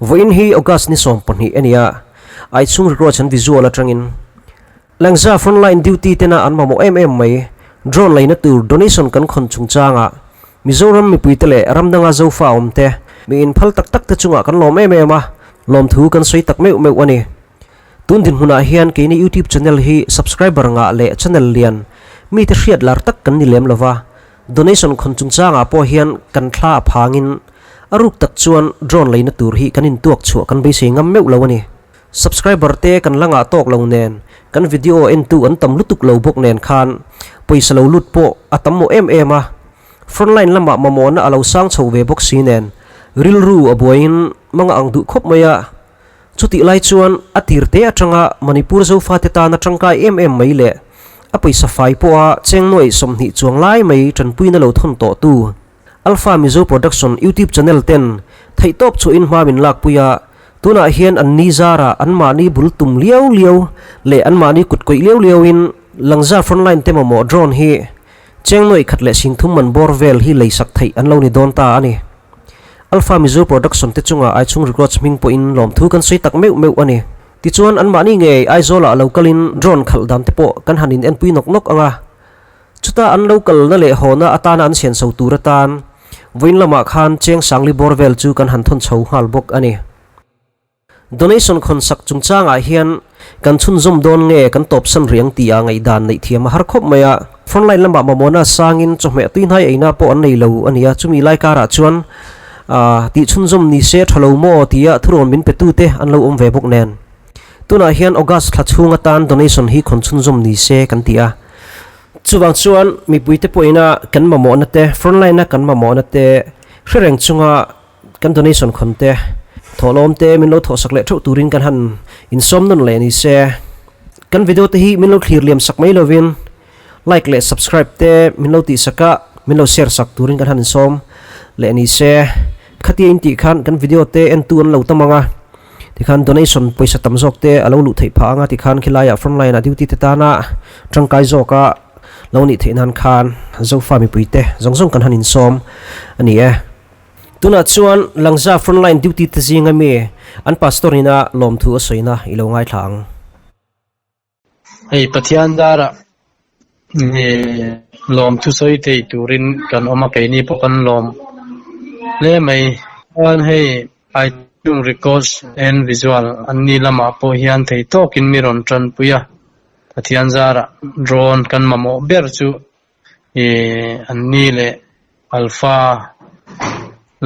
Vawiin hi August ni 12 a ni a, Aichhung Records an visual atangin Langza frontline duty tena an mamawh em em mai drone leina tur donation kan khawn chungchangah Mizoram mipuite leh ram danga Zofa awmte mi inphal tak tak te chungah kan lawm em em a, lawmthu kan sawi tak meuh meuh a ni. Tun dinhmunah hian keini YouTube channel hi subscriber ngah leh channel lian mite hriat lar tak kan ni lem lova, donation khawn chungchangah pawh hian kan thla a phangin a ruk tak chuan drone leina tur hi kan intuak chhuah kan beisei ngam meuh lo a ni. Subscriber te kan la ngah tawk lo nen, kan video entu an tam lutuk lo bawk nen khan pawisa lo lut pawh a tam mawh em em a. Frontline lamah mamawhna a lo sang chho ve bawk si nen, rilru a buaiin manga ang duh khawp mai a. Chutih lai chuan a tir te atanga Manipur Zofate tana tangkai em em mai leh a pawisa fai pawha cheng nuaih 20 chuang lai mai tanpuina lo thawn tawh tu Alpha Mizo Production YouTube channel ten theihtawp chhuahin hma min lakpui a, tunah hian an ni zarah anmahni bul tum liau liau leh anmahni kut kawih liau liauin Langza frontline te mamawh drone hi cheng nuaih khat leh singthum man bawr vel hi leisak theih an lo ni dawn ta a ni. Alpha Mizo Production te chungah Aichhung Records hming pawhin lawmthu kan sawi tak meuh meuh a ni. Tichuan anmahni ngei Aizawlah lo kalin drone khalh dan te pawh kan han in enpui nawk nawk ang a. Chuta an lo kalna leh hawna atana an sian so tur atan vawiin lamah khan cheng sangli bawr vel chu kan han thawn chho nghal bawk a ni. Donation khawnsak chungchangah hian kan chhunzawm dawn nge kan tawpsan riang tia ngaihdan neih thiam a har khawp mai a. Frontline lamah mamawhna sangin chawhmeh tuihnai eina pawh an nei lo a ni a, chumi lai karah chuan tih chhunzawm ni se tha lo maw tia thurawn min petute an lo awm ve bawk nen. Tunah hian August thla chhung atan donation hi khawn chhunzawm ni se kan ti a. Chuvang chuan mipuite pawhina kan mamawhna te, frontline-a kan mamawhna te hre reng chunga kan donation khawn te, thawhlawm te min lo thawhsak leh theuh turin kan han insawm nawn leh ni se. Kan video te hi min lo thlir liam sak mai lovin like leh subscribe te min lo tihsak a, min lo share sak turin kan han insawm leh ni se. Khatia intih khan kan video te entu an lo tam ang a. Tikhan donation pawisa tam zawk te a lo luh theih phah anga tikhan khilaiah frontline ah duty te tana tangkai zawka lo nih theih nan khan Zofa mipui te zawng zawng kan han insawm a ni e. Tunah chuan Langza frontline duty te zinga mi an pastor ina lawmthu a sawina i lo ngaithla ang. Hei Pathian darah lawm thusawi thei turin kan awm a, keini pawh kan lawm hle mai. Chuan hei iTunes Records and Visual an ni lamah pawh hian thei tawkin mi rawn tanpui a, Pathian zarah drone kan mamawh ber chu ih an ni leh Alpha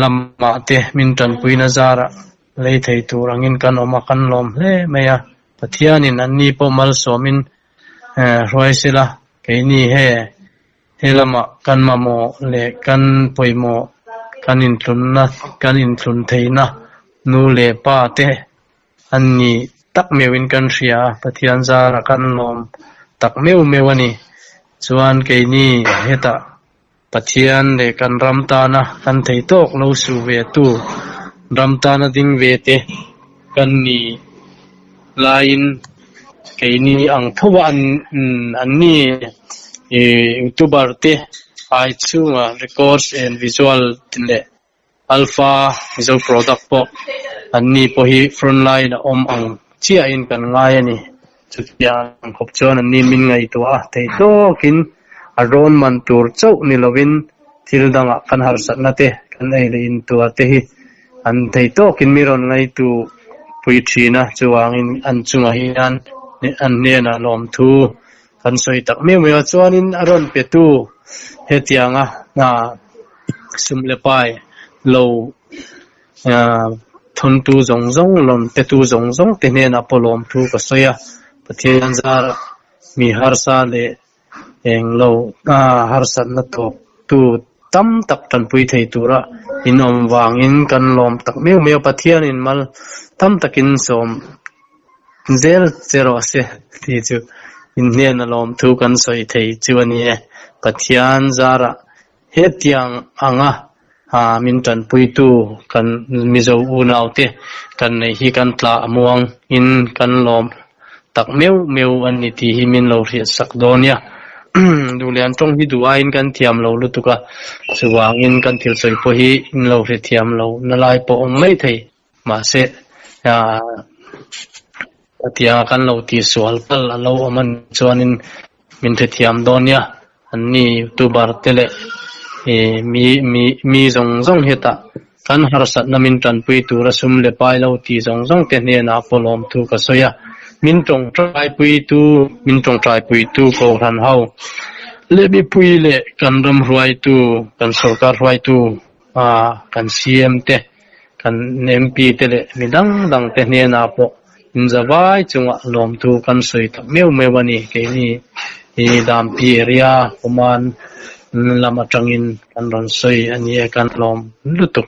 lamah te min tanpuina zarah lei thei tur angin kan awm a, kan lawm hle mai a. Pathianin anni pawh malsawmin hruai sela, keini he he lamah kan mamawh leh kan pawimawh kan intlunna kan intlun theihna nu leh pa te an ni tak meuhin kan hria a, Pathian zara kan lawm tak meuh meuh a ni. Chuan keini hetah Pathian leh kan ram tana kan thei tawk lo su ve tu, ram tana ding ve te kan ni laiin keini ang tho a an an ni youtuber te ai chhunga records and visual leh alpha mizo product pawh an ni pawh hi front line a awm ang chiahin kan ngai a ni. Chutiang khawp chuan an ni min ngaihtuah a, thei tawkin a rawn man tur chauh ni lovin thil dangah kan harsatna te, kan ei leh intuar te hi an thei tawkin mi rawn ngaitu pui thin a, chuvangin an chungah hian an hnenah lawmthu kan sawi tak meuh meuh a, chuanin a rawn petu hetianga hna sum leh pai lo Thawntu zawng zawng, lawmtetu zawng zawng te hnenah pawh lawmthu ka sawi a, Pathian zar mi harsa leh eng lo harsatna tawktu tam tak tanpui thei tura in awm vangin kan lawm tak meuh meuh a, Pathianin mal tam takin sawm zel che rawh se tih chu in hnena lawmthu kan sawi thei chu a ni e, Pathian zarah Hetiang anga min tanpuitu kan Mizo unaute kan neih hi kan tla a muang in kan lawm tak meuh meuh a ni tih hi min lo hriat sak dawn nia. Duhlian tawng hi duh aiin kan thiam lo lutuk a, chuvangin kan thil sawi pawh hi in lo hrethiam lo na lai pawh awm mai thei. Mahse hetianga kan lo tihsual palh a lo awm a nih chuanin min hrethiam dawn nia. Anni youtuber te leh mi mi mi zawng zawng hetah kan harsatna min tanpui tura sum leh pai lo tih zawng zawng te hnenah pawh lawmthu ka sawi a. Min tawngtaipuitu min tawngtaipuitu Kohhran ho leh mipui leh kan ram hruaitu kan sorkar hruaitu kan CM te kan MP te leh mi dang dang te hnenah pawh inzavai chungah lawmthu kan sawi tak meuh meuh a ni. Keini hi Dampi area command lam atangin kan rawn sawi a ni e, kan lawm lutuk.